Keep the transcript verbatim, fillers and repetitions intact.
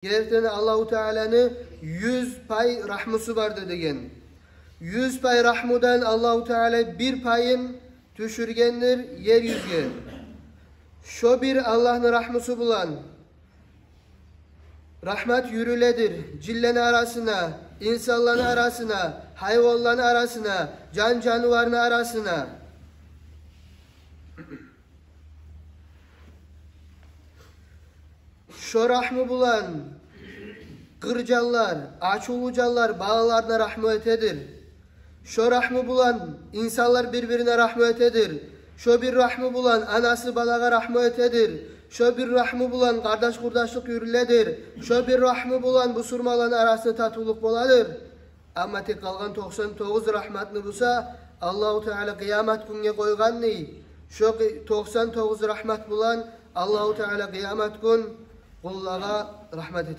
Гертиден Аллагьу Тааланы юз пай рагьмусу барды деген. Юз пай рагьмудан Аллагьу Таала бир пайын тюшюргендир ер юзге. Шо бир Аллагьны рагьмусу булан рагьмат юрюледир жинлени арасына, инсанланы арасына, гьайванланы арасына, жан-жаныварны арасына. Шо рагьму булан къыр жанлар, ачувлу жанлар балаларына рагьму этедир. Шо рагьму булан инсанлар бир-бирине рагьму этедир. Шо бир рагьму булан анасы балагъа рагьму этедир. Шо бир рагьму булан къардаш-къурдашлыкъ юрюледир. Шо бир рагьму булан бусурманланы арасында татывлукъ боладыр. Амма тек къалгъан токъсан тогъуз рагьматны буса, Аллагьу Таала къыямат гюнге къойгъан дей. Шо къы-, токъсан тогъуз рагьмат булан Аллагьу Таала къыямат гюн къуллагъа рагьмат этежек.